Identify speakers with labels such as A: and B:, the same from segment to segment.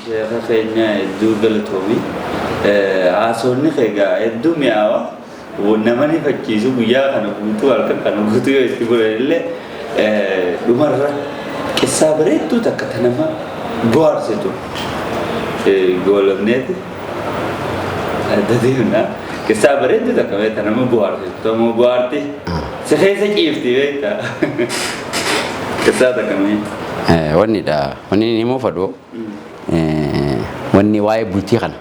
A: Sheekha keenya, hedduu galatoomi. Haasofni kee egaa hedduu mi'aawa. Nama ni fakkiisu. Guyyaa kana guutuu, halkan kana guutuu yoo itti bulan illee, dhumarra qissaa bareedduu takka ta nama bohaarsitu goolabneeti adda deemna. Qissaa bareedduu takka ta nama bohaarsitu, ta'uma bohaarti si keessa ciifti beektaa. Qissaa takka mee.
B: Wanni dha, wanni inni himuu fedhu, wanni waa'ee bultii kana.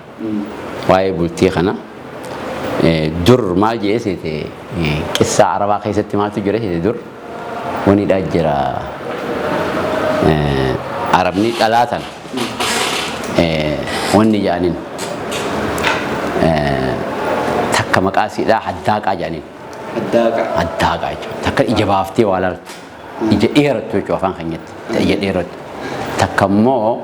B: Waa'ee bultii kana dur maal jedhee seete? Qissaa Arabaa keessatti maaltu jira seete? Dur wanni dha jira, Arabni dhalaa tana wanni jedhaniin takka maqaa siidhaa haddaaqaa jedhaniin.
A: Haddaaqa.
B: Haddaaqaa jechuudha. Takka ija baaftee waa laaltu. Ija dheerattu jechuudha afaan keenyatti. Ija dheerattu. Takka immoo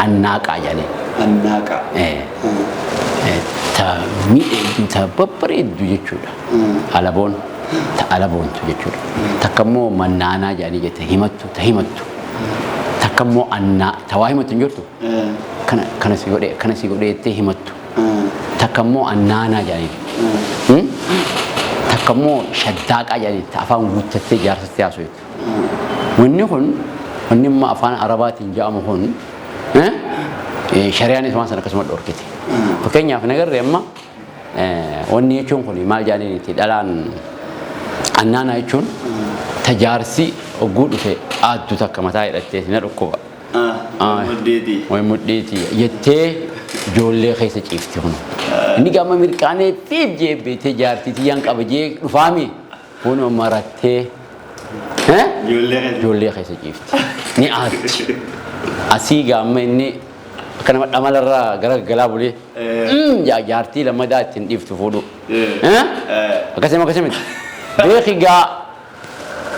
B: annaaqaa jedhaniin.
A: Annaaqa.
B: Ta miidhagdu, ta babbareeddu jechuudha. Alaboon ta alaboontu jechuudha. Takka immoo mannaanaa jedhanii jette, himattu, ta himattu. Takka immoo annaa, ta waa himattu hin jirtu. Kana kana si godhee, kana si godhee jettee himattu. Takka immoo annaanaa jedhanii. Takka immoo shaddaaqaa jedhanii, ta afaan guuttattee jaarsatti haasoftu. Wanni kun, wanni immoo afaan Arabaatiin jedhamu kun, shari'aanis waan sana akkasuma dhorkite. Fakkeenyaaf nagarree amma wanni jechuun kun maal jedhaniiti, dhalaan annaanaa jechuun ta jaarsi ogguu dhufe aaddu, takka mataa hidhattee na dhukkuba.
A: Muddeetii.
B: Way mudhiiti jettee ijoollee keessa ciifti kun. Inni gama mirqaanee fiif jee beetee jaartii tiyyaan qaba jee dhufaami kun marattee.
A: Ijoollee keessa.
B: Ijoollee keessa ciifti. Ni aaddi. Asii gaamma inni akka nama dhamalarraa gara galaa bulee. Jaartii lammadaa ittiin dhiiftu fuudhu. Akkasuma akkasii miti. Beeki gaa,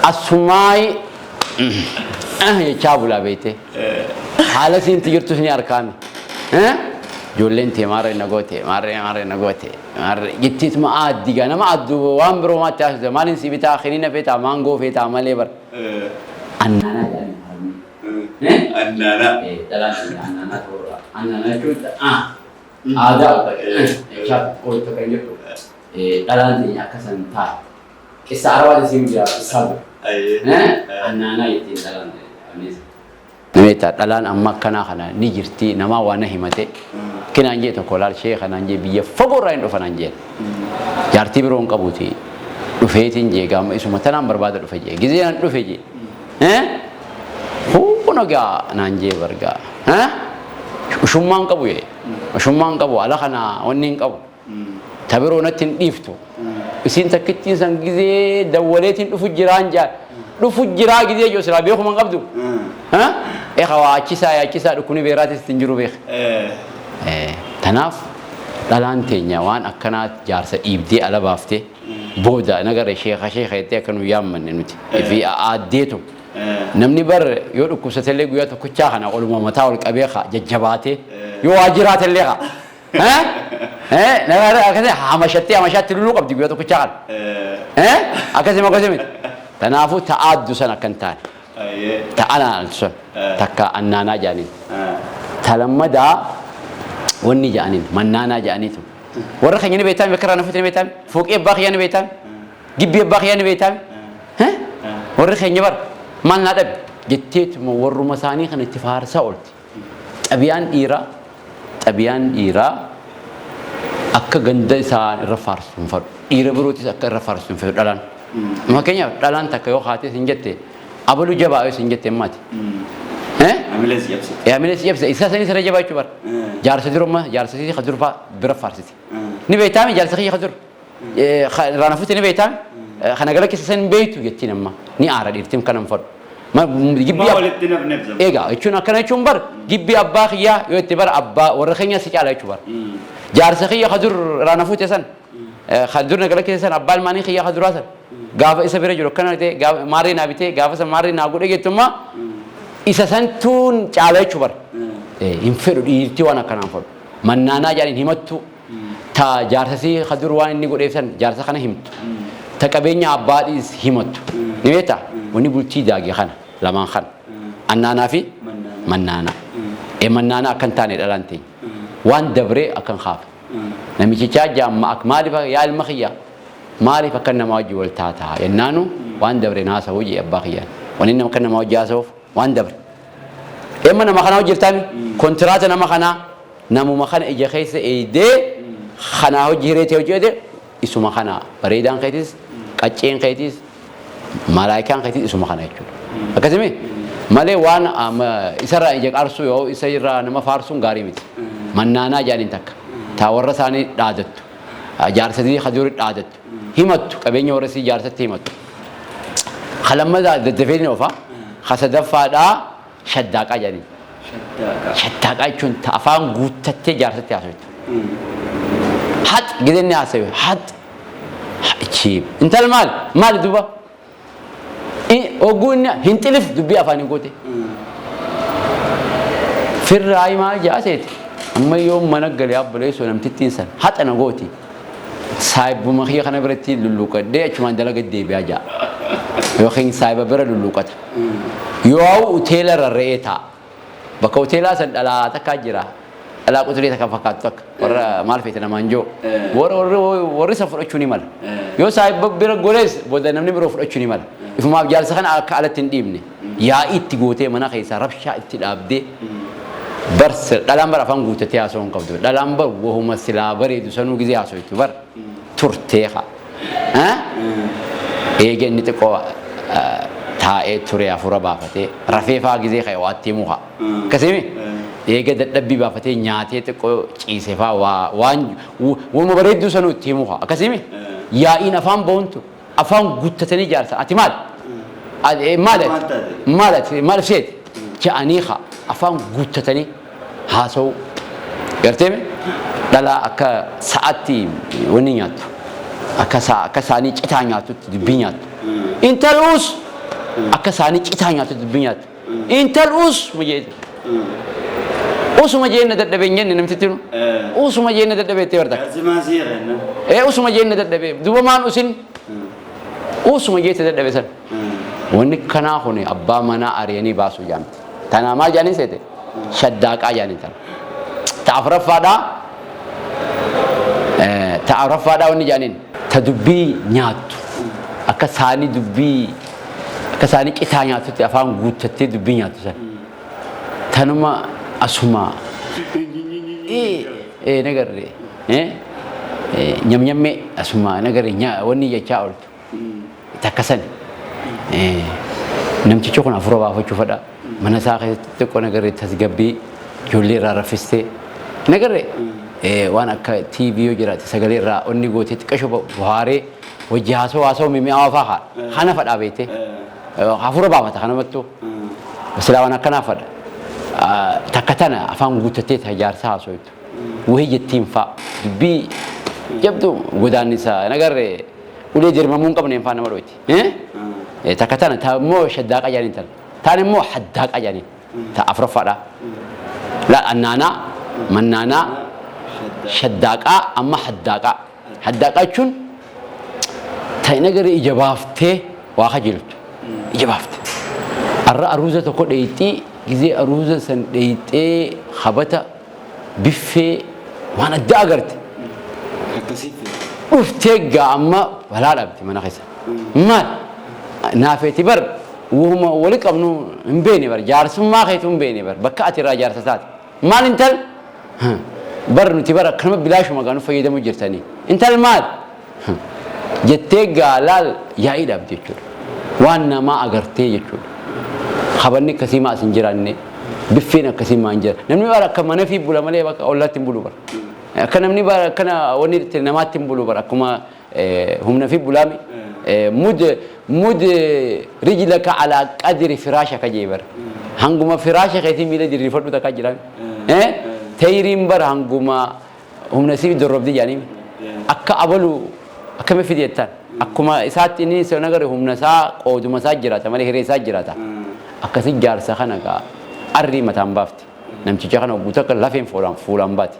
B: asumaayi jechaa bulaa beekte. Haala siinti jirtus ni harkaami. Ijoolleen tee maarree na goote, maarree maarree na goote, maarree jettiituma aaddi gaa. Nama addu waan biroo maatti haasofte, maaliin si bitaa, kiniina feetaa, maangoo feetaa malee bar. Annaanaa jedhanii.
A: Annaanaa.
B: Dhalaan annaanaa ta'uurraa. Annaanaa jechuun aadaa jechaa ooltu kan jedhu, dhalaan teenya akkasan taate. Qissa Arabaa isiin jira, qissaa dura. Annaanaa ittiin dhalaan. Nameetta dhalaan amma akkanaa kana ni jirti, namaa waan na himate. Kinaan jee tokko laal, shee kanaan jee, biyya fagoo irraa hin dhufa naan jee. Jaartii biroo hin qabuuti. Dhufeetiin jee gaama isuma tanaan barbaada dhufe jee. Gizee nan dhufe jee. Huuna gaa naan jee bargaa. Ushummaan qabu jee. Ushummaan qabu, ala kana wanni hin qabu. Ta biroo natti hin dhiiftu. Isiin takkittiin san gizee dawwaleetiin dhufu jiraan jaa. Dhufu jiraa gizee jiru silaa beekuma hin qabdu. Eega waa achisaa yaachisaa dhukkubni beeraatis ittiin jiru beeka. Tanaaf dhalaan teenya waan akkanaa jaarsa dhiibdee ala baaftee booda nagarre sheeka sheeka jettee akka nu yaammanne nuti. Fi aaddeetu. Namni bar yoo dhukkubsatellee guyyaa tokkochaa kana oluma mataa ol qabee kaa jajjabaatee yoo waa jiraatellee kaa. Akkasii hamashattee hamashaatti luluu qabdi guyyaa tokkochaa kana. Akkasii akkasii miti. Kanaafuu ta'aaddu san akka hin taane. Ta'anaan sun takka annaanaa jedhaniin. Ta lammadaa wanni jedhaniin mannaanaa jedhaniitu. Warra keenya ni beektaami, bakka irraa nufuuti ni beektaami, fooqii abbaa kiyyaa ni beektaami, gibbii abbaa kiyyaa ni beektaami. Warri keenya bar maal naa dhabe jetteetuma warruma isaanii kana itti faarsaa oolti. Xabiyaan dhiiraa akka ganda isaan irra faarsu hin fedhu. Dhiira birootis akka irra faarsu hin fedhu dhalaan. Fakkeenyaaf dhalaan takka yoo kaatee sin jette, abalu jabaa yoo sin jette maati.
A: Amilee si cabsite.
B: Amilee si cabsite. Isa sanis irra jabaa jechuu bara. Jaarsa durummaa jaarsa sii ka durfaa bira faarsite. Ni beektaami jaarsa kiyya ka dur. Irraa nafuutti ni beektaami. Kana gara keessa san beektu jettiin amma. Ni aara dhiirtiin kana hin fedhu.
A: Gibbii walitti nafneef.
B: Egaa jechuun akkana jechuun bar gibbii abbaa kiyyaa yoo itti bara abbaa warra keenya si caala jechuu bara. Jaarsa kiyya ka dur irraa nafuute san, ka dur nagala keessa san, abbaa ilmaanii kiyya ka duraa san gaafa isa bira jiru akkana ta'e, gaafa maarree naa bitee, gaafa san maarree naa godhe jettummaa isa santuun caala jechuu bara. Hin fedhu dhiirtii waan akkanaa hin fedhu. Mannaanaa jedhaniin himattu, ta jaarsasii ka dur waan inni godheef san jaarsa kana himtu. Ta qabeenya abbaadhiis himattu. Ni beektaa? Wanni bultii daage kana lamaan kana. Annaanaa fi Mannaana. Mannaana akka hin taane dhalaan teenya. Waan dabree akka hin kaafne. Namichichaa jaamma ak maaliif yaa ilma kiyya maaliif akka nama wajji wal taataa jennaanu waan dabre naasa'uu jee abbaa kiyyaan. Wanni nama akka nama wajji haasa'uuf waan dabre. Emma nama kanaa hojii jirtaami kontiraata nama kanaa namuma kana ija keessa eeydee kanaa hojii hiree ta'e hojii isuma kana bareedaan keetis qacceen keetis malaayikaan keetis isuma kana jechuudha. Akkasimi malee waan isarraa ija qarsuu yoo isa irraa nama faarsuun gaarii miti. Mannaanaa jaaniin takka taa warra isaanii dhaadattu jaarsatii kaduuri dhaadattu himattu qabeenya warra isii jaarsatti himattu. Kalammadaa daddafee ni oofa. Kasadaffaadhaa shaddaaqaa jedhaniin.
A: Shaddaaqaa.
B: Shaddaaqaa jechuun ta afaan guuttattee jaarsatti haasoftu. Hax gidee inni haasawe hax achiib. Intal maal maal duba oguu inni hin xilif dubbii afaan hin goote. Firraayi maal jaaseeti amma yoo mana galee abboleessoo namtittiin san haxa na gooti. Saahibbuma kiyya kana biratti lulluuqadhee achumaan dalaga deebi'aa ja'a. Yookiin saahiba bira lulluuqata. Yoo hoteela rarra'ee taa'a. Bakka hoteelaa san dhalaa takkaa jira. Dhalaa quxurii takka fakkaattu takka. Warra maal feete namaan joo. Warri isa fudhachuu ni mala. Yoo saahiba bira golees booda namni biroo fudhachuu ni mala. Ifumaaf jaarsa kana akka alatti hin dhiibne. Yaa'ii itti gootee mana keessaa rabshaa itti dhaabdee bar dhalaan bar afaan guuttatee haasa'uu hin qabdu. Dhalaan bar wahuma silaa bareedu sanuu gizee haasa'u bar turtee haa. Eega inni xiqqoo taa'ee ture hafuura baafatee rafee faa gizee ka'e waatti himuu haa. Akkasimi eega dadhabbii baafatee nyaatee xiqqoo ciise faa waan wama bareedduu sanuu itti himuu haa. Akkasimi yaa'iin afaan ba'untu afaan guuttatanii jaarsa ati maal? Maal ati? Maal ati? Maal seeti? Ja'anii haa afaan guuttatanii haasa'uu. Gartee dhalaa akka sa'aatti wanni nyaattu. Akka akka isaanii citaa nyaatutti dubbii nyaattu. Intaluus akka isaanii citaa nyaatutti dubbii nyaattu. Intaluus mujeeti. Usuma jeenna dadhabee hin jenne namtitti nu. Usuma jeenna dadhabee itti barta.
A: Gaazexaa seera jenna.
B: Usuma jeenna dadhabee duuba maan usin usuma jeette dadhabe san. Wanni kanaa kun abbaa manaa ari'anii baasuu jaamti. Tanaa maal jaaniin seete? Shaddaaqaa jaaniin tana. Ta afuraffaadhaa ta afuraffaadhaa wanni jaaniin ta dubbii nyaattu akka saanii dubbii akka saanii citaa nyaattutti afaan guuttattee dubbii nyaattu san. Tanuma asuma nagarre nyamnyammee asuma nagarre wanni jechaa ooltu. Takka sani. Namtichi kun hafuura baafachuu fedha. Mana isaa keessatti xiqqoo nagarre tasgabbii ijoollee irraa raffistee nagarre waan akka TV yoo jiraate sagalee irraa onni gootee xiqqasho bohaaree wajji haasoo haasoo mimi'aawaa fa'aa haa kana fadhaa beektee hafuura baafata kanumattuu silaa waan akkanaa fadha. Takka tana afaan guuttattee jaarsa haasoytu wahii jettiin fa'aa dubbii jabdu godaannisa nagarre ulee dirmamuu hin qabneen fa'aa nama dhoyti. Takka tana ta immoo shaddaaqa jedhaniin tana. Taan immoo haddaaqa jedhaniin. Ta afuraffaadha. La annaanaa, mannaanaa, shaddaaqaa amma haddaaqaa. Haddaaqaa jechuun ta nagari ija baaftee waa kajeeltu. Ija baaftee. Arra aruuza tokko dheeyxii gizee aruuza san dheeyxee habata biffee waan adda agarte. Dhuftee gaa amma balaa dhabde mana keessa. Maal naafeeti bar wahuma wali qabnu hin beekne bar jaarsummaa keetu hin beekne bar bakka ati irraa jaarsa taate. Maal intal bar nuti bar akkanuma bilaashuma gaa nu fayyadamu jirtanii. Intal maal jettee gaa laal yaa'ii dhabde jechuudha. Waan namaa agartee jechuudha. Habanni akkasii maa as hin jiraanne biffeen akkasii maa hin jira. Namni bara akka mana fi bula malee bakka ollaatti hin bulu bara. Akka namni bara akkana wanni itti namaatti hin bulu bara akkuma humna fi bulaami. Mud mud rijlaka alaa qadri firaashaka jee bara. Hanguma firaasha keetii miila diriirfadhu takkaa jiraami. Tayriin bara hanguma humna isii dorrobdi jedhanii akka abalu akkami fidi jettaan akkuma isaatti inni isa nagare humna isaa qooduma isaa jiraata malee hiree isaa jiraata. Akkasi jaarsa kana gaa arrii mataan baafti. Namticha kana guutuu akka lafeen fuulaan fuulaan baati.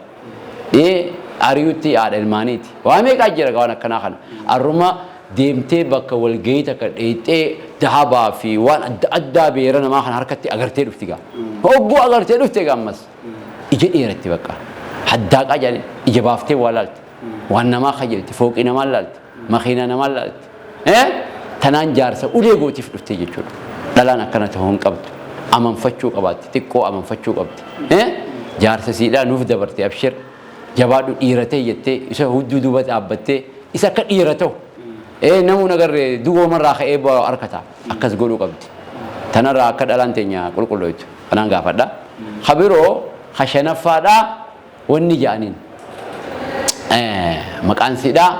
B: Dhee ari'utti haadha ilmaaniiti. Waa meeqaa jira waan akkanaa kana. Arruma deemtee bakka walgahii takka dheexxee Dahabaa fi waan adda addaa beera namaa kana harkatti agartee dhufti gaa. Hogguu agartee dhufte gaa ammas. Ija dheeratti bakka. Haddaaqaa jedhanii ija baaftee waa laalti. Waan namaa kajeelti, fooqii namaa laalti, makiinaa namaa laalti. Tanaan jaarsa ulee gootiif dhuftee jechuudha. Dhalaan akkana ta'uu hin qabdu. Amanfachuu qabaatti, xiqqoo amanfachuu qabdi. Jaarsa siidhaa nuuf dabarte abshir. Jabaadhu dhiira ta'e jettee isa hudduu duuba dhaabbattee isa akka dhiira ta'u. Namuu agarree duwwoomarraa ka'ee harkata. Akkas godhuu qabdi. Tanarraa akka dhalaan teenya qulqullooftu kanaan gaafadha. Kabiroo kashanaffaadhaa wanni ja'aniin maqaan siidhaa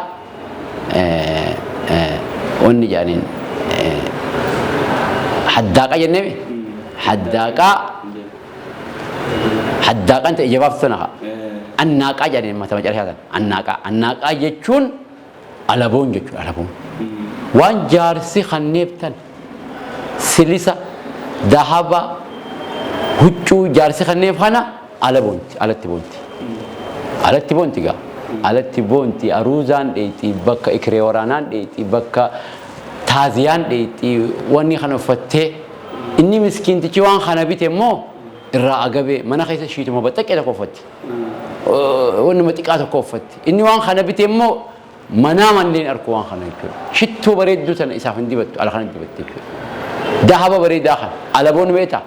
B: wanni ja'aniin haddaaqa jennee haddaaqa haddaaqaan ta'e jabaaf sana haa. Annaaqaa jedhaniin mata macarashaa sana annaaqaa annaaqaa jechuun alaboon jechuudha alaboon. Waan jaarsi kanneeftan silisa dahaba huccuu jaarsi kanneef kana ala boonti alatti boonti. Alatti boonti gaa. Alatti boonti aruuzaan dheexii bakka ikiree waraanaan dheexii bakka taaziyaan dheexii wanni kana uffattee inni miskiintichi waan kana bite immoo irraa agabee mana keessa shiituma baxxaqqee tokko uffatti. Wannuma xiqqaa tokko uffatti. Inni waan kana bite immoo manaa manneen arku waan kana jechuudha. Shittoo bareedduu tana isaaf hin dibattu ala kana dibatte jechuudha. Dahaba bareedaa kana alaboon beektaa?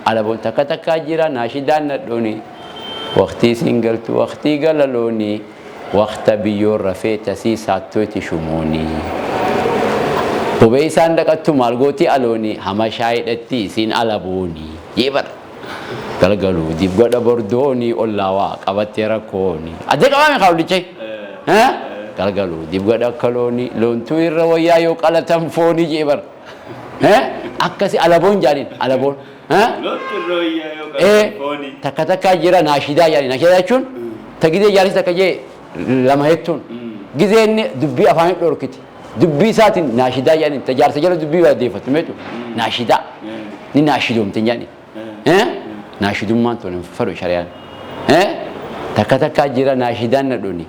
B: Alaboon takka takkaa jira naashidaan nadhooni. Waqtii isiin galtu waqtii galalooni. Waqta biyyoon rafee tasii saattooti shumuuni. Bobee isaan dhaqattu maal gooti alooni hamashaa hidhatti isiin alabooni. Jee bara. Galgaluu dib godha bordooni ollaawaa qabattee rakkooni. Adda qabaame kaawlichee. Galgaluu dib godha akka looni loontuu irra wayyaa yoo qalatan fooni jee bara. Akkasi alaboon jaaniin alaboon.
A: Loontu irra wayyaa yoo qalatan fooni.
B: Takka takkaa jira naashidaa jaaniin. Naashidaa jechuun ta gizee jaarsi takka jee lama jettuun. Gizee inni dubbii afaanii dhorkiti. Dubbii isaatiin naashidaa jaaniin. Ta jaarsa jala dubbii baaddeeffattu meetu naashidaa. Ni naashidoomte jaaniin. Naashidummaan tun hin fedhu shari'aan. Takka takkaa jira naashidaan na dhuni.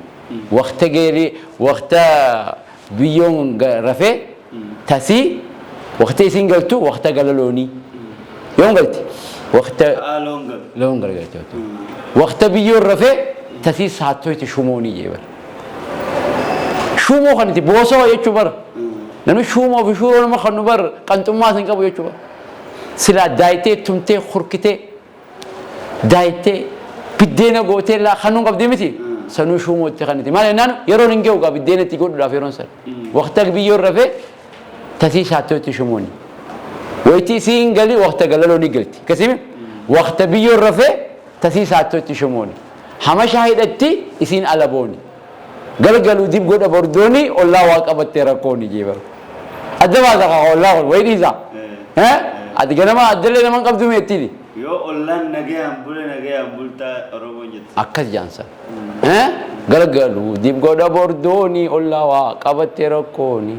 B: Waqta geerii waqta biyyoon rafee tasii waqta isiin galtu waqta gala loonii. Yoom galti? Waqta
A: Loon galu.
B: Loon galti. Waqta biyyoon rafee tasii saattoyti shumoonii jee bara. Shumoo kan itti boosoo jechuu bara. Namni shumoo fi shuuroo nama kan nu bar qanxummaa hin qabu jechuu bara. Silaa daayitee tumtee hurkitee daayitee biddeena gootee laa kan qabdee miti. Sanuu shumootti kan itti maal jennaan yeroon hin ga'u gaa biddeena itti godhuudhaaf yeroon sana. Waqta biyyoon rafee tasii saattoyti shumooni. Wayitii isiin gali waqta galaloo ni galti. Akkasii waqta biyyoon rafee tasii saattoyti shumooni. Hamashaa hidhatti isiin alabooni. Galgaluu dib godha bordooni ollaa waa qabattee rakkooni jee bara. Adda baasa kaa ollaa kun wayii dhiisaa. Ati ganama addallee nama hin qabdu meettiini.
A: Yoo ollaan nagayaan bule nagayaan bultaa Oromoon jettu.
B: Akkas jaansa. Galgaluu dib godha bordooni ollaa waa qabattee rakkooni.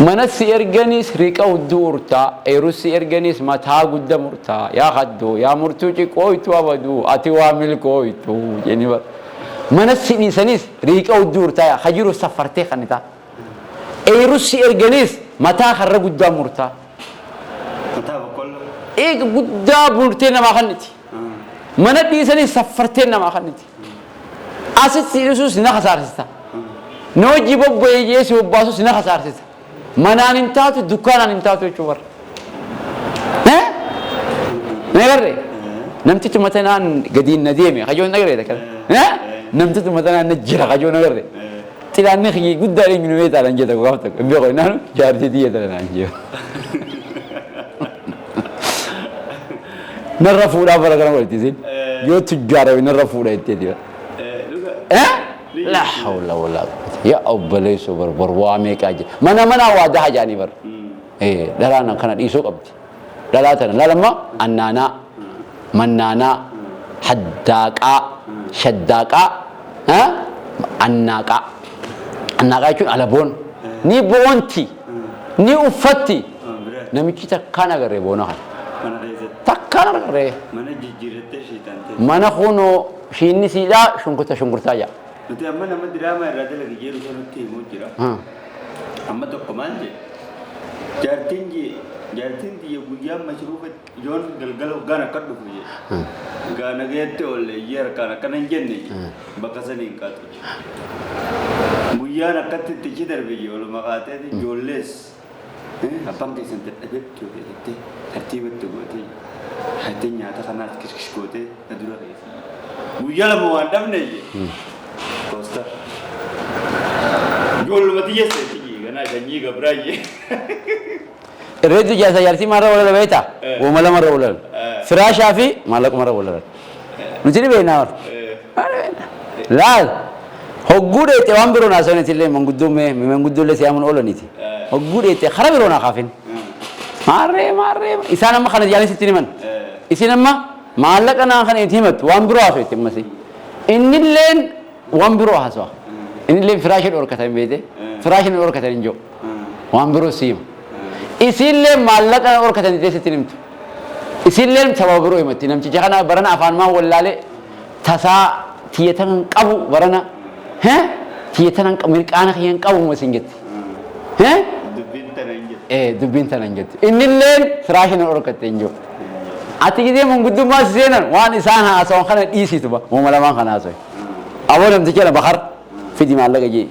B: Mana si erganis riqa hudduu urtaa, eerus si erganis mataa gudda murtaa. Yaa haddoo yaa murtuu ciqooytu abaduu ati waa milkooytu jenni bara. Mana si dhiisanis riqa hudduu urtaa yaa jiru safartee kan ta'a. Eerus si erganis mataa karra guddaa murtaa.
A: Mataa boqqolloo.
B: Eega guddaa murtee namaa kanniti. Mana dhiisanis safartee namaa kanniti. Asitti si dhiisuus na kasaarsista. Na hojii bobba'ee jee si bobbaasus na kasaarsista. Manaan hin taatu dukkaanaan hin taatu jechuu barra. Na agarree? Namtichi matanaan gadiin na deeme kajoon agarree takka. Namtichi matanaan na jira kajoon agarree. Xilaanni kiyyi guddaa eenyu nu beektaa lan jedha gaaf tokko. Hin beeku naan jaartii tiyya tana naan jedhu. Narra fuudhaa bara kana walitti isin. Yoo tujjaarame narra fuudha jettee dira. La hawla wala quwwata. Yaa obboleessoo bar bar waa meeqaa jira. Mana manaa waa daha jaanii bar. Dhalaan kana dhiisuu qabdi. Dhalaa tana laalamma annaanaa, mannaanaa, haddaaqaa, shaddaaqaa, annaaqaa. Annaaqaa jechuun alaboon. Ni boonti. Ni uffatti. Namichi takkaan agarree boona kana.
A: Mana keessatti.
B: Takkaan agarree.
A: Mana jijjiirrattee shiitan ta'e.
B: Mana kunoo shiinni siidhaa shunkurta shunkurtaa jaa.
A: Nuti amma nama diraamaa irraa dalage jedhu sanatti himuu jira. Amma tokko maal jedhe? Jaartiin jee jaartiin tiyya guyyaan mashruufa yoon galgala hoggaan akka dhufu jee. Gaa nagayatti oolle iyyee harkaan akkana hin jenne jee. Bakka sanii hin kaatu jee. Guyyaan akkatti itti ichi darbe jee oluma kaateeti ijoollees abbaan keessan dadhabee ture jettee tartiibatti gootee jettee nyaata kanaas kishkish gootee na dura keessi. Guyyaa lama waan dhabne jee. Koostar. Ijoolluma tiyya seeti jee ganaa sanyii gabraa jee.
B: Irreetu jaarsa jaartii maalirra wal lola beektaa? Wama lamarra wal lolan. Firaashaa fi maallaqumarra wal lolan. Nuti ni beeknaa bar. Laal hogguu dheette waan biroo naa sooniti illee manguddoo mee manguddoo illee siyaamuun oolaniiti. Hogguu dheette kara biroo naa kaafin. Maarree maarree isaan amma kana jaalin sitti himan. Isin amma maallaqa naa kana itti himattu waan biroo haasoo itti himmasi. Innilleen waan biroo haasawa. Innilleen firaasha dhorkatan beete. Firaasha dhorkatan hin jiru. Waan biroo si hima. Isiillee maallaqa dhorkatan jettee sitti himtu. Isiilleen sababa biroo himatti. Namticha kana barana afaan maan wallaalee tasaa tiyya tanan qabu barana tiyya tanan qabu mirqaana kiyya hin qabu isin jetti.
A: Dubbiin tana hin jettu.
B: Dubbiin tana hin jettu. Innilleen firaasha na dhorkatte hin jiru. Ati gidee manguddummaa si seenan waan isaan haasawan kana dhiisitu ba uuma lamaan kana haasawe. Aboo namticha na bakar fidi maallaqa jee.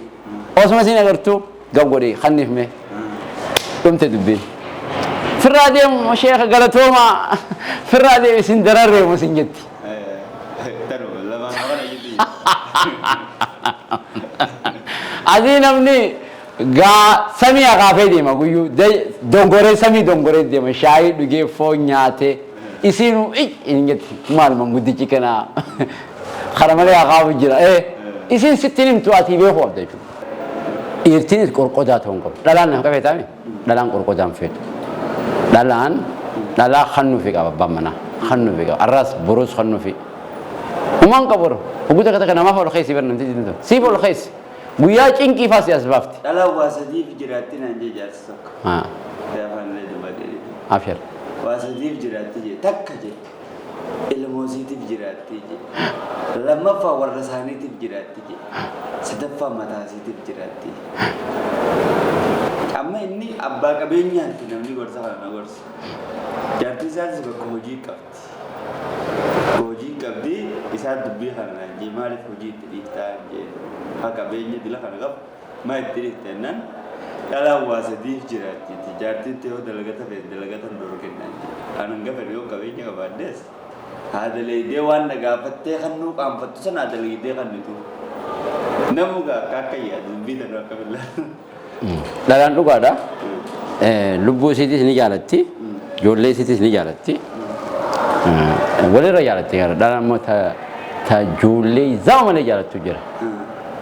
B: Osuma isin agartuu gab godhee kanniif mee dhumte dubbiin. Firraa deemu sheekha galatoomaa firraa deemu isin dararreemu isin jetti.
A: Tanuma lamaan kana jetti.
B: Asii namni gaa samii akaafee deema guyyuu dongoree samii dongoree deema shaayii dhugee foon nyaatee isiinuu hin jetti maal manguddichi kana kana malee akaafu jira isiin sitti himtu ati beekuu qabda jechuudha. Dhiirtiinis qorqodaa ta'uu hin qabu. Dhalaan nama qabee taa'ame dhalaan qorqodaa hin feetu. Dhalaan dhalaa kennuufi qaba abbaan manaa kennuufi qaba arraas boruus kennuufi. Humaan qabu hogguu takka takka namaaf ol keessa bar namtichi tun siif ol keessa guyyaa cinqii faa si as baafti.
A: Dhalaan waa sadiif jiraatti naan jee jaarsi tokko. Afaan illee dubbadhee.
B: Afshar.
A: Waa sadiif jiraatti jee takka jee ilmoosiitiif jiraatti jee lammaffaa warra isaaniitiif jiraatti jee sadaffaa mataasiitiif jiraatti. Amma inni abbaa qabeenyaatti namni gorsa kana na gorsa. Jaartii isaatis bakka hojii qabdi. Hojii qabdi isaan dubbii kana naan jee maaliif hojii itti dhiiftaa jee haa qabeenya dila kana qabu maa itti dhiifta jennaan dhalaan waa sadiif jiraatti jaartiin yoo dalagata feete dalagata hin dhorkennaan jee. Anan gafe yoo qabeenya qabaaddees haa dalaydee waan na gaafattee kannuu qaanfattu sana haa dalaydee kannitu. Namu gaa akka akka yaadu dubbii tana akka billaa.
B: Dhalaan dhugaadha. Lubbuu isiitis ni jaalatti. Ijoollee isiitis ni jaalatti. Walirra jaalatti gara dhalaan immoo ta ijoollee zama malee jaalattu jira.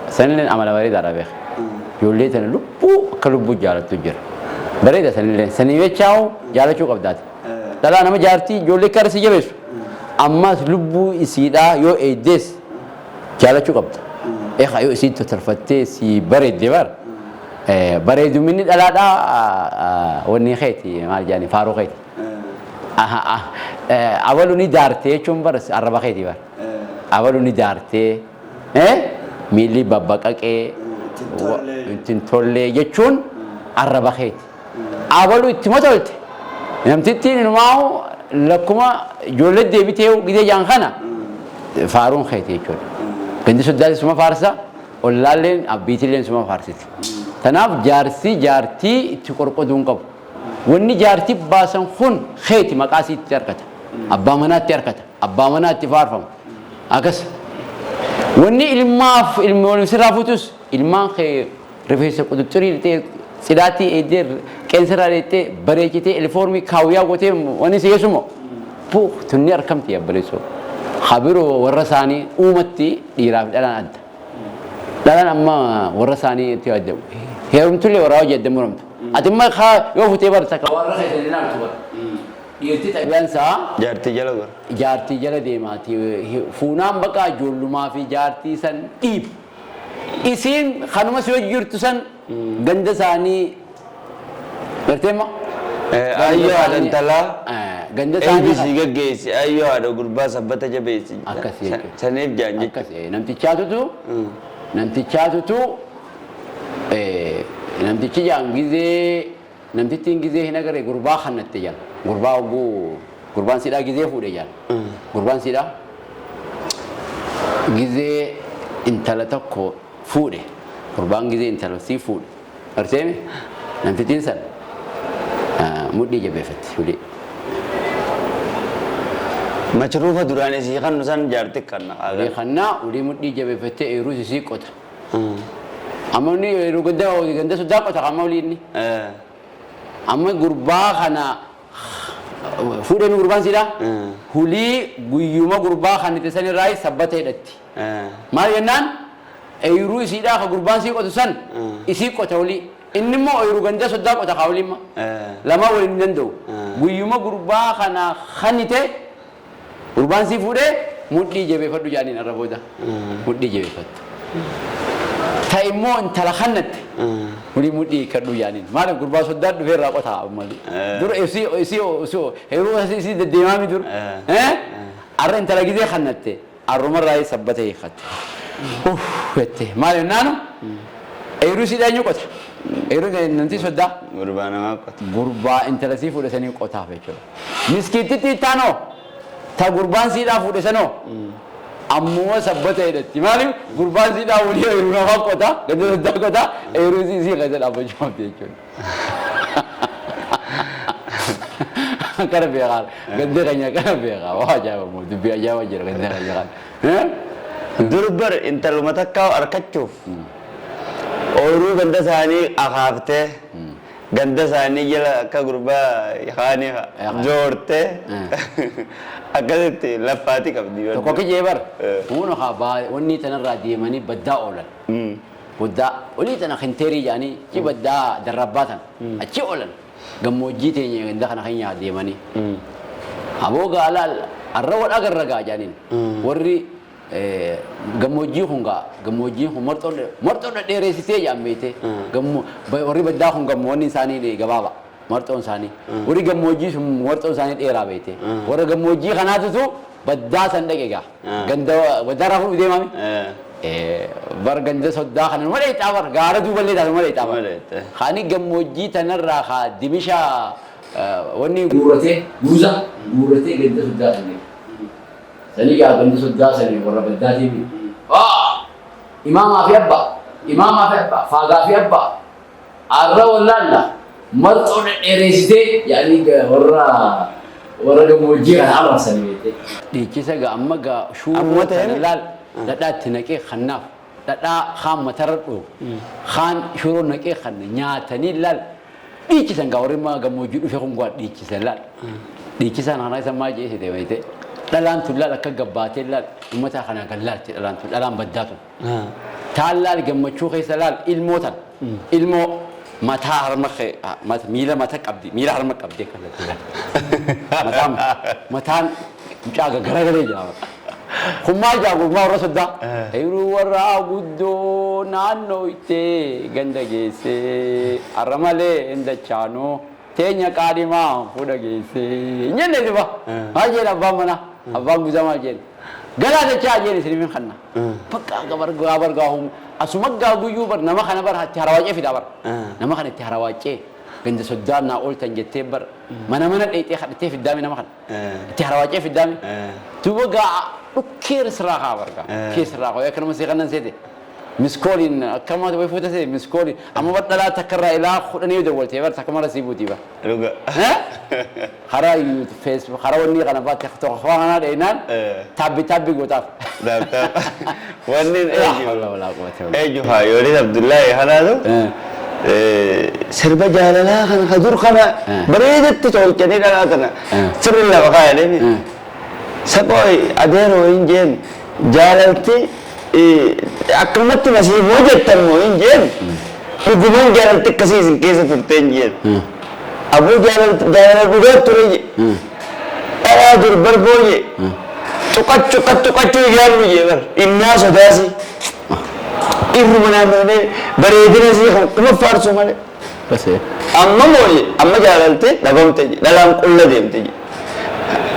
B: Sanillee amala bareedaadha beeka. Ijoollee tana lubbuu akka lubbuu jaalattu jira. Bareeda sanillee sanii jechaa'u jaalachuu qabdaati. Dhalaa nama jaartii ijoollee akka si jabeessu. Ammas lubbuu isiidhaa yoo eegdees jaalachuu qabda. Eegaa yoo isiin tolfattee si bareedde bar bareeduminni dhalaadhaa wanni keeti maal jedhani faaruu keeti. Abalu ni daartee jechuun bar arraba keeti bar. Abalu ni daartee miilli babbaqaqee ittiin tollee jechuun arraba keeti. Abalu itti tolte namtittiin inumaa lakkuma ijoollee deebitee gidee jaan kana faaruun keeti jechuudha. Gandi soddaatis suma faarsa ollaalleen abbiitilleen suma faarsiti. Kanaaf jaarsi jaartii itti qorqoduu hin qabu. Wanni jaartii baasan kun keeti maqaa isiitti harkata. Abbaa manaatti harkata. Abbaa manaatti faarfama. Akkas. Wanni ilmaaf ilmoon sirraa fuutus ilmaan kee rifeensa quxuxurii dhixee tsidaatii eeddee qeensa irraa dheettee bareechitee ilfoormii kaawwiyaa gootee wanni si geessumoo puh tunni arkamti abbaleessoo. Habiroo warra isaanii uumatti dhiiraaf dhalaan adda. Dhalaan amma warra isaanii itti adda. Heerumtullee warra hojii adda muramtu. Ati immoo yoo futee barta ka warra keessan ilaaltu bara. Dhiirti xabiyaan isaa
A: Jaartii jala gora.
B: Jaartii jala deemaati. Fuunaan baqa ijoollumaa fi jaartii san dhiib. Isiin kanuma si hojii jirtu san ganda isaanii gartee ma?
A: Ayyoo haadha intalaa
B: Ganda isaanii
A: eebbisii gaggeessi ayyoo haadha gurbaa sabbata jabeessi.
B: Akkasii jechuudha.
A: Saniif jaan jechuudha.
B: Akkas namtichaatutu namtichi jaan gizee Namtittiin gizee hin agarre gurbaa kannatte jaan. Gurbaa hogguu gurbaan sidhaa gizee fuudhe jaan. Gurbaan sidhaa gizee intala tokko fuudhe. Gurbaan gizee intala sii fuudhe. Garteemi namtittiin san mudhii jabeeffatti ulee.
A: Machruufa duraan isii kannu san jaarti kanna.
B: Ulee kannaa ulee mudhii jabeeffattee eeruus isii qota. Amma inni yeroo ganda ganda soddaa qota amma olii inni. Amma gurbaa kana fuudhee gurbaan siidhaa. Hulii guyyuma gurbaa kan itti san irraa sabbata hidhatti. Maal jennaan eeruu isiidhaa ka gurbaan sii qotu san isii qota olii. Inni immoo eeruu ganda soddaa qota kaa olii imma. Lama waliin hin danda'u. Guyyuma gurbaa kana kanite gurbaan sii fuudhee mudhii jabeeffadhu jedhaniin irra booda. Mudhii jabeeffattu. Ta immoo intala kannatte mulii mudhii hiikkadhu jedhaniin. Maaliif gurbaa soddaan dhufee irraa qotaa malee. Dura isii isii isii yeroo isii deddeemaami dur. Arra intala gizee kannatte arrumarraa sabbata hiikkatte. Uff jette maal jennaanu eeruu isii eenyu qota? Eeruu namti soddaa.
A: Gurbaa namaa qota.
B: Gurbaa intala sii fuudhe sanii qotaaf jechuudha. Miskiittitti ittaanoo ta gurbaan siidhaa fuudhe sanoo ammuma sabbata hidhatti. Maaliif gurbaan siidhaa walii eeruu namaa qota ganda soddaa qota eeruu sii sii keessa dhaabbachuu qabdi jechuudha. Kana beekaa ganda keenya kana beekaa waa ajaa'iba moo dubbii ajaa'iba jira ganda keenya kana.
A: Dur bar intaluma takkaa arkachuuf ooyiruu ganda isaanii akaaftee ganda isaanii jala akka gurbaa kaanii joortee akkasitti laffaati qabdi.
B: Tokko kijee bar humna haa wanni tanarraa deemanii baddaa oolan. Baddaa olii tana kinteerii jedhanii ci baddaa darrabbaa tan achi oolan gammoojjii teenya ganda kana keenya deemanii. Aboo gaalaal arra wal agarra gaa jedhaniin warri gammoojjii kun gaa gammoojjiin kun marxoo dhedheereessitee jedhan beekte warri baddaa kun gammoonni isaanii gabaaba marxoon isaanii warri gammoojjii sun marxoon isaanii dheeraa beekte warra gammoojjii kanaatutu baddaa san dhaqe gaa ganda baddaa irraa fuudhu deemame. Bar ganda soddaa kana numa dheexaa bar gaara duuballee taate numa dheexaa bar. Kaani gammoojjii tanarraa kaa dimisha wanni guurratee guuza guurratee ganda soddaa sanii. Sanii gaa ganda soddaa sanii warra baddaatiin. Imaamaa fi abbaa imaamaa fi abbaa faagaa fi abbaa arra wallaalla marxoo dhedheereessitee yaani warra warra gammoojjii kana arrabsanii beekte. Dhiichisa gaa amma gaa shuuroo tana laal dhadhaa itti naqee kannaaf dhadhaa kaan matarra dhoobu kaan shuroo naqee kanna nyaatanii laal dhiichisan gaa warri gammoojjii dhufe kun gaa dhiichisan laal. Dhiichisaan kana isa maal jeesite beekte dhalaan tun laal akka gabbaatee laal uummata kana kan laalti dhalaan tun dhalaan baddaa tun. Taan laal gammachuu keessa laal ilmoo tan ilmoo mataa harma miila mata qabdi miila harma qabdi akka laal. Mataan mataan mucaa garagalee jira. Kun maal jaa gurbaa warra soddaa. Eeruu warra guddoo naannoo ittee ganda geessee har'a malee hin dachaanoo teenya qaadhimaa fuudha geessee hin jenne duba. Maal jeen abbaan manaa abbaan guzaa maal jeen. Galaa dachaa jeen isiniif kanna. Bakka gabar gaa bar gaa humu asuma gaa guyyuu bar nama kana bar itti harawaacee fidaa bar. Nama kana itti harawaacee ganda soddaa naa ooltan jettee bar mana mana dheexee kadhattee fiddaame nama kana. Itti harawaacee fiddaame. Duuba gaa dhukkee sirraa kaa bar gaa. Dhukkee sirraa kaa akkanuma see kanan seete. Miskooliin akkama wayi fuuta see miskooliin amma bar dhalaa takka irraa ilaa 10 dawwaltee bar takka mara sii buutii bar.
A: Dhuga.
B: Karaa YouTube Facebook karaa wanni kana fa'aa TikTok fa'aa kana dheenaan taabbi taabbi gootaaf.
A: Daabtaaf. Wanni
B: eenyu.
A: Eenyu haa Yoonis Abdullaahi kanaatu sirba jaalalaa kana ka dur kana bareedatti tolchanii dhalaa tana sirri lafa kaayanii saqooy adeeroo hin jeen jaalalti akkanumatti nasiiboo jettan moo hin jeen dhugumaan jaalalti akkasii isin keessa turte hin jeen aboo jaalala dhugaa ture je dhalaa dur barboo je tuqachuu tuqachuu yaallu jee bar innaa sodaasi irruma naannoo bareedina sii kan kuma faarsu malee. Amma moo amma jaalalte dhabamte je dhalaan qulla deemte je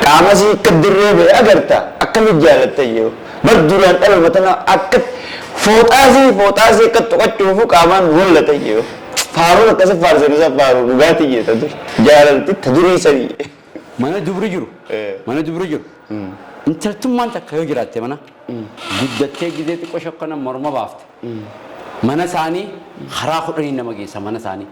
A: qaama sii akka dirree ba'e agarta akkamitti jaalatte je bar duraan dhaluma tana akka fooxaasii fooxaasii akka tuqachuufu qaamaan mul'ata je. Faaruun akkasa faarsan isa faaruu dhugaatii jee ta dur. Jaalalti ta durii sanii.
B: Mana dubri jiru. Mana dubri jiru. Intaltummaan takka yoo jiraatte mana guddattee gizee xiqqoo shokkana morma baafte. Mana isaanii karaa kudhanii nama geessa mana isaanii.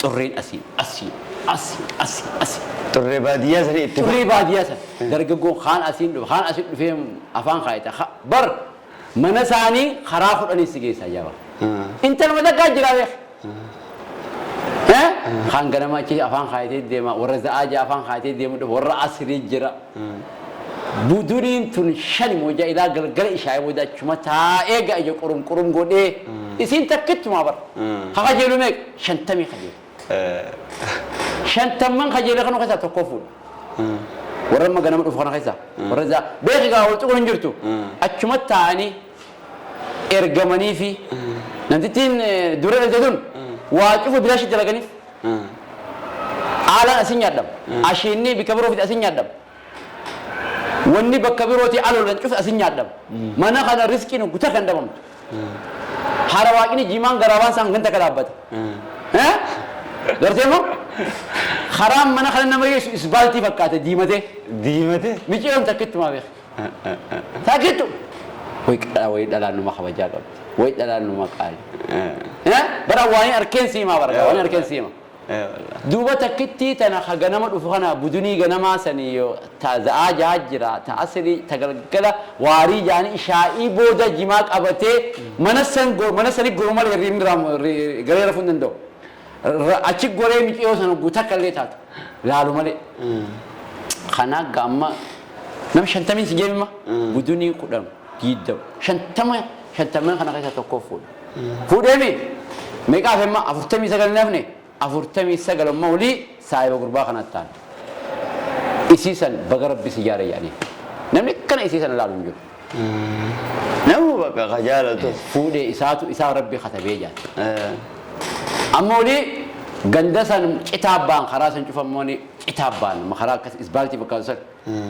B: Xurreen asii asii asii asii asii.
A: Xurree baadiyyaa sanii itti
B: Xurree baadiyyaa sana. Dargaggoon kaan asiin dhufe kaan asiin dhufee afaan kaayata. Bar mana isaanii karaa kudhanii si geessa ajaa'iba. Intaluma takkaa jira beek. Kaan ganama achi afaan kaayatee deema warra za'aa jaa afaan kaayatee deemu dhufa warra asrii jira. Buduniin tun shani mooja ilaa galgala ishaa booda achuma taa'ee ga'a ija qurum qurum godhee isiin takkittumaa bara. Ha kajeelu meeqa? 50 kajeelu. 50 kajeele kana keessaa tokko fuudha. Warra amma ganama dhufu kana keessaa warra za'aa beeki gaa wal tuquun hin jirtu. Achuma taa'anii ergamanii fi namtittiin dura dhalte tun waa cufa bilaashi dalaganiif. Aalaan asin nyaadhama. Ashiinni bikka biroo fide asin nyaadhama. Wanni bakka birootii aloolan cufe asin nyaadhama. Mana kana riskiin guta kan dhabamtu. Haara waaqni jimaan garaabaan isaan ganta ka dhaabbata. Gartee moo? Karaan mana kana nama geessu isbaaltii fakkaate diimatee.
A: Diimatee?
B: Miciyoon takkittumaa beeka. Takkittu. Way qalaa way dhalaan numa kabajaa qabdi. Way dhalaan numa qaali. Bara waan arkeen siimaa bara waan arkeen siimaa. Duuba takkittii tana ka ganama dhufu kana budunii ganamaa sanii yo ta za'aa jaha jira ta asrii ta galgala waarii jaanii ishaa'ii booda jimaa qabatee mana san mana sani goru malee hirriibni galee rafuu hin danda'u. Achi goree miciyoo sana hogguu takka illee taatu laalu malee. Kana akka amma nam 50n si jeemima budunii 10 20 50 50n kana keessaa tokko fuudha. Fuudheemi meeqa hafe amma 49 hin hafne 49 amma olii saahiba gurbaa kanatti ta'an. Isii san baga rabbi si jaare jedhanii. Namni akkana isii sana laalu hin jiru.
A: Nama bakka ka jaalatu.
B: Fuudhee isaatu isaa rabbi katabee jedhan. Amma olii ganda san citaa ba'an karaa san cufammooni citaa ba'an karaa akkas isbaaltii fakkaatu san.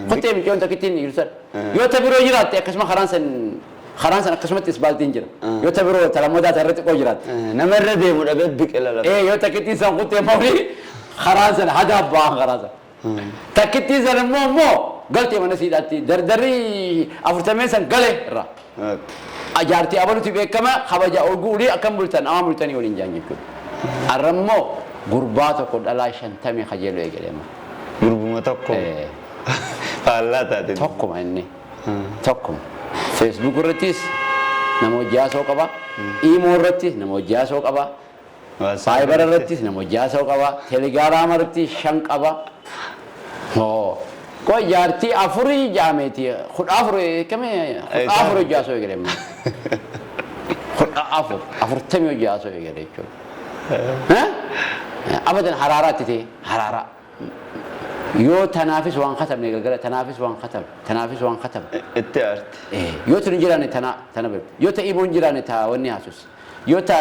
B: Kottee micciyoon takkittiin jiru san. Yoo ta biroo jiraatte akkasuma karaan san akkasumatti isbaaltiin jira. Yoo ta biroo ta lammataa ta irra xiqqoo jiraatte.
A: Nama irra deemu dhabee biqila lafa.
B: Ee yoo takkittiin san kuttee mauli karaan san hadaa ba'an karaa san. Takkittiin san immoo galtee mana siidhaatti dardarri 40 san gale irraa. Ajaartii abaluti beekama kabaja oguu ulii akkam bultan amaa bultanii waliin jaan jechuudha. Arra immoo gurbaa tokko dhalaa 50 kajeelu eegaleema.
A: Gurbuma tokko. Faallaa taate.
B: Tokkuma inni. Tokkuma. Facebook irrattis nama hojii haasa'u qaba. Imo irrattis nama hojii haasa'u qaba. Viber irrattis nama hojii haasa'u qaba. Telegram irratti 5 qaba. Hoo. Koo jaartii afurii jaameeti 14 kame 14 hojii haasa'u eegale amma. 14 40 hojii haasa'u eegale jechuudha. Abadan haraaraatti ta'e haraaraa. Yoo tanaafis waan katabne galgala tanaafis waan katabne tanaafis waan katabne.
A: Itti aarti.
B: Yoo tun hin jiraanne tana tana bira. Yoo ta Imoon jiraanne ta wanni haasus. Yoo ta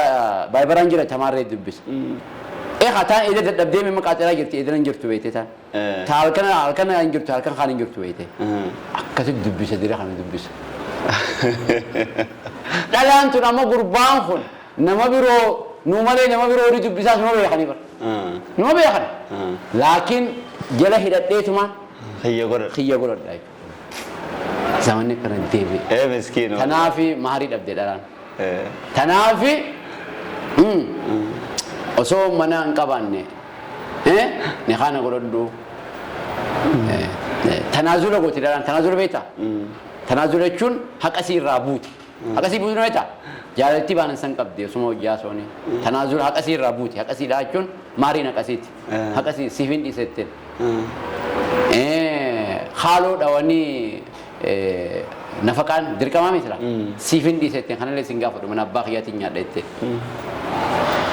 B: Viberaan jira tamaarree dubbisa. Ee haa taan eeda dadhabdee mimma qaaxiraa jirti eedana hin jirtu beekte taan. Ta halkan halkan hin jirtu halkan kaan hin jirtu beekte. Akkasitti dubbisa dira kana dubbisa. Dhalaan tun amma gurbaan kun nama biroo nu malee nama biroo ni dubbisaas numa beekanii bara. Numa beekan. Laakiin jala hidhadheetumaan
A: Kiyya godhadha.
B: Kiyya godhadha jechuudha. Zamanni akkana deebi'e.
A: Ee miskiin.
B: Tanaafi maharii dhabde dhalaan. Tanaafi osoo mana hin qabaanne ni kaana godhadhu. Tanaazula gooti dhalaan. Tanaazula beektaa? Tanaazula jechuun haqa sii irraa buute. Haqa sii buutu beektaa? Jaalaltii baanan san qabdi osuma hojii haasawanii. Tanaazula haqa sii irraa buute. Haqa sii jechuun maariin haqa siiti. Haqa sii siif hin dhiise jetteen. Haaloo dhawanii nafaqaan dirqamaa miti laa. Siif hin dhiise jetteen kanallee sin gaafadhu mana abbaa kiyyaatiin nyaadha jetteen.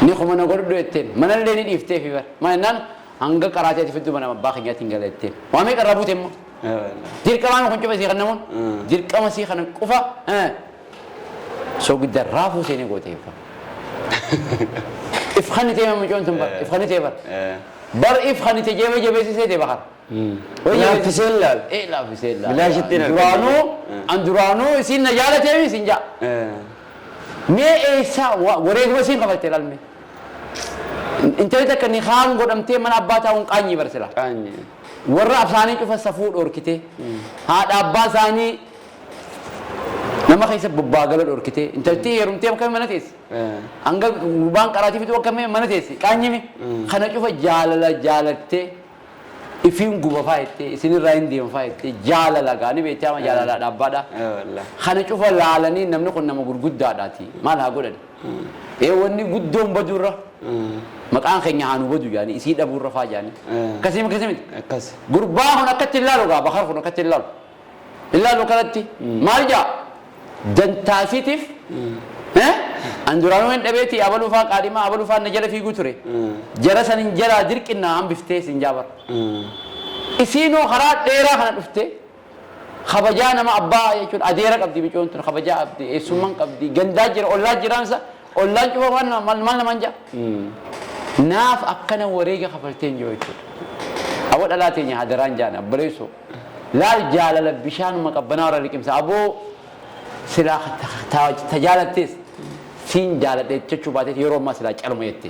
B: Ni kuma na godhadhu jetteen manallee ni dhiiftee fi bara. Mana jennaan hanga qaraatii ati fiddu mana abbaa kiyyaatiin gala jetteen. Waa meeqa irraa buute immoo? Dirqamaa kun cufa sii kan namuun dirqama sii kana qofa soogidda raafuu seenee goote iffa. If kan ta'e mucoon tun bar if kan ta'e bar. Bar if kan ta'e jeebe jabeessisee ta'e bakar.
A: Laaffisee laal.
B: Ee laaffisee laal.
A: Bilaashitti hin argamu.
B: Duraanuu an duraanuu isiin na jaalatee isin jaa. Mee eessaa wareeguma isiin kafalte laalme. Intalli takka ni haan godhamtee mana abbaa taa'uun qaanyii barsila.
A: Qaanyi.
B: Warra isaanii cufa safuu dhorkitee, haadha abbaa isaanii nama keessa bobbaagala dhorkitee, intalti heerumtee akkamii mana teessi? Hanga gurbaan qaraatii fixuu akkamii mana teessi? Qaanyimi. Kana cufa jaalala jaalattee ifiin guba faa jettee isinirraa hin deema faa jettee jaalala gaanii beektee ama jaalala dhaabbaadha.
A: Wallah.
B: Kana cufa laalanii namni kun nama gurguddaadhaati. Maal haa godhan? Ee wanni guddoon baduurra maqaan keenya haa nu badu jaanii isii dhabuurra faa jaanii. Akkasii akkasii miti.
A: Akkas.
B: Gurbaa kun akkatti hin laalu gaa bakar kun akkatti hin laalu. Hin laalu kanatti maal jaa dantaasiitiif an duraanuu hin dhabeeti abaluu faa qaadhimaa abaluu faa na jala fiiguu ture. Jara san hin jalaa dirqinnaa hambiftee sin jaabar. Isiinoo karaa dheeraa kana dhuftee kabajaa nama abbaa jechuun adeera qabdi micoon tun kabajaa qabdi eessummaan qabdi gandaa jira ollaa jiraansa ollaan cufa waan maal namaan jaa. Naaf akkana wareega kafaltee hin jiru jechuudha. Aboo dhalaa teenya hadaraan jaan abboleessoo. Laal jaalala bishaanuma qabbanaa warra liqimsa aboo silaa tajaalattees siin jaaladhe jechuu baateet yeroo ammaa silaa caluma jette.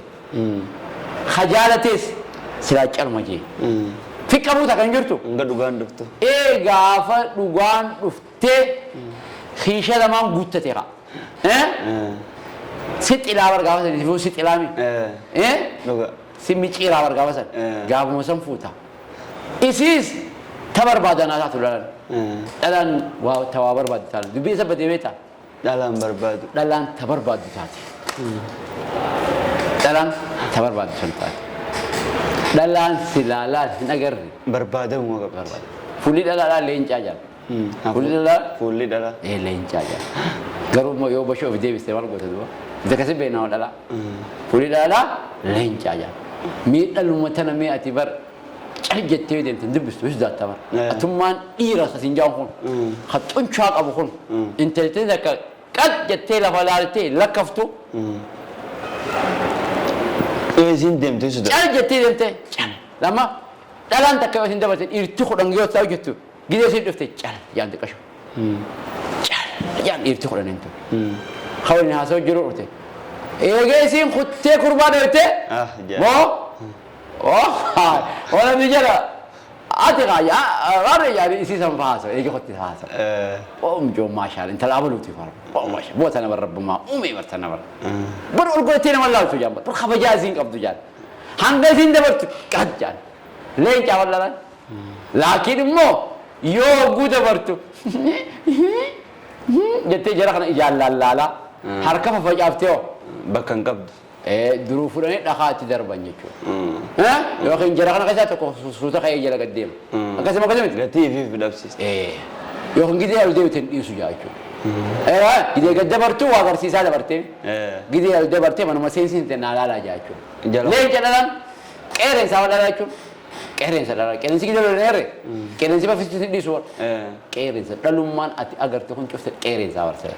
B: Ka jaalatees silaa caluma jee. Fiqqabuu takka hin jirtu.
A: Hanga dhugaan dhuftu.
B: Ee gaafa dhugaan dhuftee kiisha lamaan guuttate kaa. Si xilaa bar gaafa san si xilaami.
A: Dhuga.
B: Si micciiraa bar gaafa san. Gaafuma san fuuta. Isiis ta barbaadan haa taatu dhalaan. Dhalaan waa ta waa barbaaddu taate. Dubbii isa badee beektaa?
A: Dhalaan barbaadu.
B: Dhalaan ta barbaaddu taate. Dhalaan ta barbaaddu san taate. Dhalaan silaa laal hin agarre.
A: Barbaadamuu qabdi.
B: Fuulli dhalaadhaa leencaa jaal. Fuulli dhalaa
A: Fuulli dhalaa.
B: ee leencaa jaal. Garuu immoo yoo bashoo of deebiste maal goota duuba? Ita kasi beeknaa dhalaa. Fuulli dhalaa leencaa jaal. Mee dhaluma tana mee ati bar cal jettee yoo deemte hin dubbistu hin sodaatta bar. Atummaan dhiira kasiin jaa'u kun ka xunchaa qabu kun intalti takka qal jettee lafa laaltee lakkaftu
A: Yoo isiin deemte hin sodaattu.
B: Cal jettee deemte cal lama dhalaan takka yoo isin dabarte dhiirti 10 yoo ta'u jettu gidee isin dhufte cal jaan xiqqasho cal jaan dhiirti 10 hin tun ka waliin haasa'u jiru dhufte eegee isiin kuttee kurbaa dhoyte
A: Ah, jaa.
B: moo oh wala ni jala ati kaa warri yaani isii san haasa'u eegee kutti haasa'u Qoomjoo maashaal intala abaluuti fara. Maasha boo tana bar rabbumaa uumee bar tana bar. Bar ol godhattee nama laaltu jaan bar kabajaa isiin qabdu jaan. Hanga isiin dabartu qad jaan. Leencaa wallalaan. Laakiin immoo yoo hogguu dabartu jettee jara kana ijaan laallaalaa harka faffacaaftee hoo.
A: Bakka hin qabdu.
B: Duruu fudhanii dhakaa itti darban jechuudha. Yookiin jara kana keessaa tokko suuta ka'ee jala gad deema. Akkasuma akkasuma miti.
A: Gatii ifiif dhabsiista.
B: Yookiin gidee ol deebite hin dhiisu jaa jechuudha. Gidee gad dabartuu waa agarsiisaa dabartee. Gidee ol dabartee manuma seensiin naa laalaa jaa jechuudha. Leenca dhalaan qeerrensaa dhalaa jechuun qeerrensa dhalaa qeerrensi gidee ol dheere qeerrensi baffisitti hin dhiisu. Qeerrensa dhalummaan ati agarte kun cufte qeerrensaa barsiisa.